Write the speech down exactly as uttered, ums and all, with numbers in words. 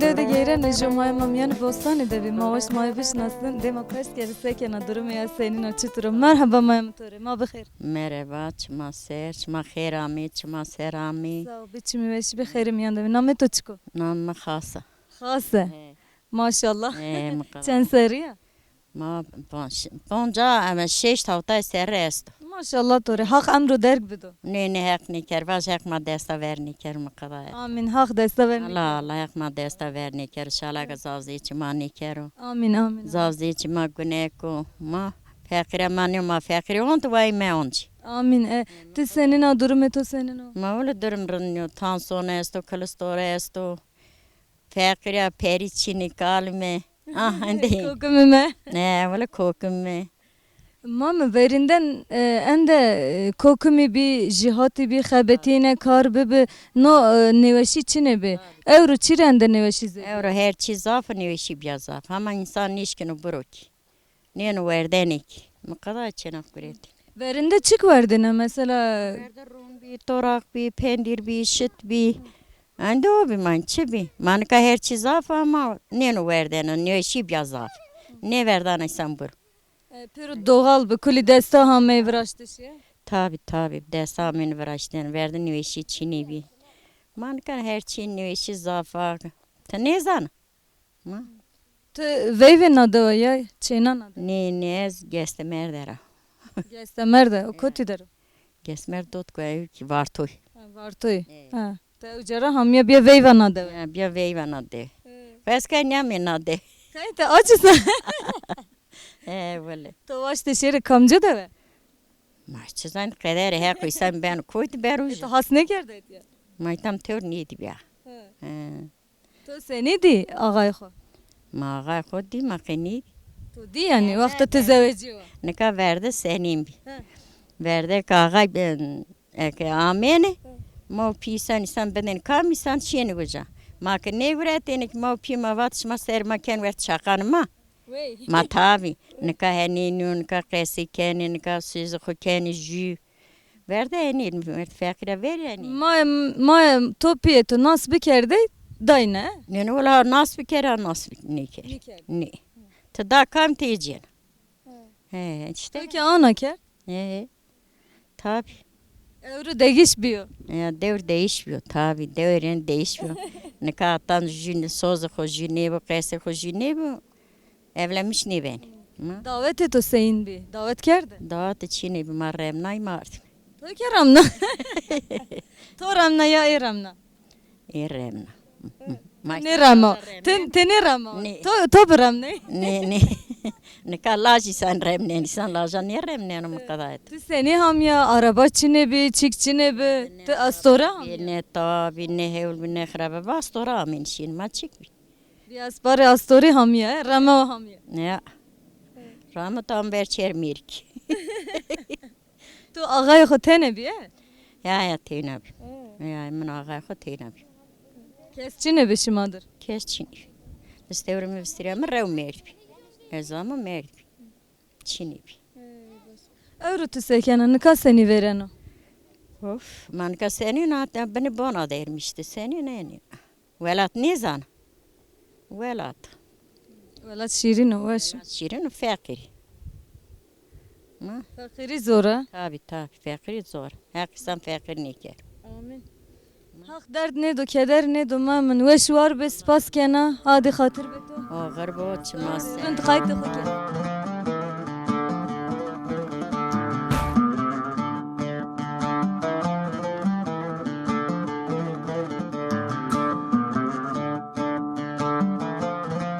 Dew de geyreno, jû maya ma mîyanê bostanî de bî. Ma waşt maya bişinasin. Dê ma pers kerî se kena, durumê ya senîn o, çitur o? Merheba maya mi to rê. Ma bi xêr. Merheba, çima ser, çima xêr amê, çima ser amê. Sağ ol, bi çimî weşî, bi xêrî mîyan de bî. Namê to çik o? Namê mi Xas a. Xas e. He. Maşallah. He, mi qala. Çend serrî ya? Ma panc-, panca, eme şeşt hewtay serre esto. Maşallah to rê. Haq emro derg bido. Nê, nê, Heq nêker. Vaj Heq ma desta ver nêker, mi qada ya. Amîn. Haq desta ver nêker. Allah, Allah, Heq ma desta ver nêker. Şalaka zazê çi ma nêkero. Amîn, amîn, amîn. Zazê çi ma guneko. Ma feqîre ma nê, ma feqîre ont, way me oncî. Amîn. E, ti senîn a, durumê to senîn o? Ma wele durum rind nîyo. Tansiyon esto, kolestore esto. Feqîrîya perî çinî kalime. Ah, endê. Kokimî me. Ne, wele kokimî me. Ma mi verînden, e, ende, e, kokimî bî, jîhatî bî, xebetîne kar bibi, no, e, nêweşî çinê bî. Ewro çî rê ende nêweşî zêde? Ewro her çî zaf o, nêweşî bîya zaf. Hema însan nêşkîno biro kî. Nêno werdenê kî. Mi qeda çêna guretî. Verinde çik werdêne mesela? Verde ron bî, toraq bî, pendîr bî, şit bî. Ende o bî, ma çi bî? Ma nika her çî zaf a, ma nêno werdena, nêweşî bîya zaf. Nêverdana însan biro. E, pêro doğal bi, kulî desta hameyî viraştişî? Tabî, tabî, desta hameyî viraştene. Verde nêweşî çinê bî. Ma nika her çî nêweşî zaf a. Ti nêzana? Ma? Ti veyvê na dewe ya, çêna na dewe? Nê, nê, ez Gestemerde ra. Gestemerde, o kotî der o? Gestemerd dot ku ew ki Vartoy. Ha, Vartoy. E. Ha. Ti ewca ra hamiya bîya veyva na dewe? Ya, bîya veyva na dewe. E. Xo ez kay nîyamê na dewe. Kay ti aciz a? E, wele. To waştê şêrê kamci dewe? Ma çi zanî, qederê Heqo, însan beno kotî beno. E, to has nêkerde etya? Ma tam tewr nêdî bîya. He. He. To senî dî axayê xo? Ma axayê xo dî, ma qe nêdî. To dî yanî, wexta ti zewecîyo? Nika verde senîn bî. He. Verde ke axay ben, eke amêne, he, ma û pî însan, însan bidên kam, însan şîyêne uca. Ma ke nêguretêne kî, ma û pî ma vat şima ser ma ken wert çaqanê ma. Wey. Ma tabî, nika henî nîyo, nika qesî kenê, nika sêzê xo kenê jû. Verde henî, verde feqîre verî henî. Ma, ma to pîyê to nas bikerdê, dayne? Nê, nê, wela nas bikera, nas bik-, nêker. Nêker. Nê. Ti da kam tê cêna. He. He, îşte. To kî ana kerd? He, he. Tabî. Ewro degîş bîyo. Ya, dewr değiş bîyo, tabî, dewrên değiş bîyo. Nika atan jû ne-, sozê xo jû nêbo, qesê xo jû nêbo. Evlenmiş nêbenî. Ma? Dawetê to seyîn bî? Dawet kerde? Dawetê çinê bî, ma remnay, ma ardîme. To kî remna? To remna ya ê remna? Ê remna. Ma nêrema. Ti, ti nêrema. Nê. To, to biremnê. Nê, nê. Nika lajî sen remnên, însan laja nêremneno, mi qedayet. Ti senî hamiya, araba çinê bî, çîk çinê bî. Ti astore hamiya? Nê tabî, nê hewl bî, nê xirabe bî, astore amên şîn, ma çîk bî. Bî esparê astorî hamiya, e? Reme o hamiya. Ya. Rame tam ver çer mêrikî. To axayê xo tene bî, e? Ya, ya, teyna bî. He. Ya, min axayê xo teyna bî. Kes çinê bi şima dir? Kes çinê bî. Vistewrê mi vistîrya mi rew merd bî. Ez ama merd bî. Çinê bî. Ewro ti se kena, nika senî vêreno? Of, ma nika senî na, binê bona dermişti. Senî ne, ne. Welat nêzana. Welat. Welat şîrîn o, weş o. Welat şîrîn o, feqîrî. Ma? Feqîrî zor a? Tabî, tabî, feqîrî zor. Heq însan feqîr nêker. Amîn. Heq derd nêdo, keder nêdo, ma min weş war be, spas kena, hadî xatir be to. Oxir bo, çima se. Rind qaytê xo ke.